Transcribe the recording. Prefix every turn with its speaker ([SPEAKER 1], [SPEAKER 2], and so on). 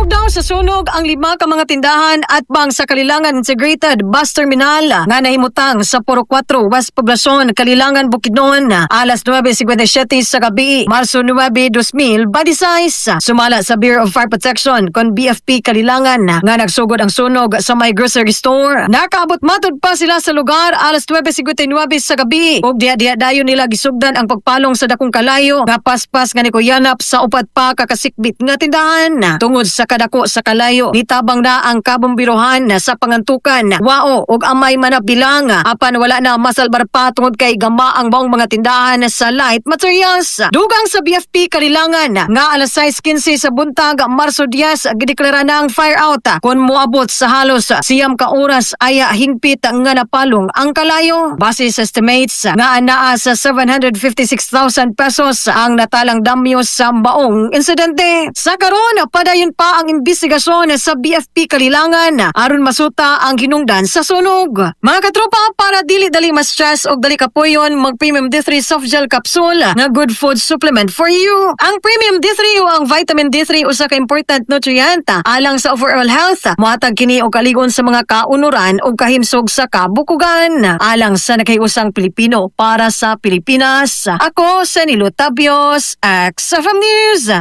[SPEAKER 1] Nalugdaw sa sunog ang lima ka mga tindahan atbang sa Kalilangan Integrated Bus Terminal nga nahimutang sa Puro 4, West Poblacion, Kalilangan, Bukidnon, alas 9:57 sa gabi, Marso 9, 2026. Sumala sa Bureau of Fire Protection kon BFP Kalilangan nga nagsugod ang sunog sa may grocery store. Nakaabot matud pa sila sa lugar alas 9:59 sa gabi ug diha-diha dayon nila gisugdan ang pagpalong sa dakong kalayo nga paspas nga nikuyanap sa upat pa ka kasikbit nga tindahan. Tungod sa kadako sa kalayo, nitabang na ang kabombirohan sa Pangantucan, Wao ug Amay Manabilang, apan wala na masalbar pa tungod kay gama ang maong mga tindahan sa light materials. Dugang sa BFP Kalilangan nga alas 6:15 sa buntag, Marso 10, gideklara na ang fire out kon moabot sa halos 9 ka oras ay hingpit nga napalong ang kalayo. Base sa estimates nga anaa sa 756,000 pesos ang natalang damyo sa maong insidente. Sa karon, padayon pa ang investigasyon sa BFP Kalilangan aron masuta ang hinungdan sa sunog. Mga katropa, para dili dali ma-stress og dali kapuyon, mag Premium D3 soft gel capsule nga good food supplement for you. Ang Premium D3 o ang vitamin D3 usa ka important nutrient alang sa overall health. Mohatag kini og kaligon sa mga kaunuran ug kahimsog sa kabukugan. Alang sa nakahiusang Pilipino para sa Pilipinas. Ako sa Nilo Tabios, XFM News.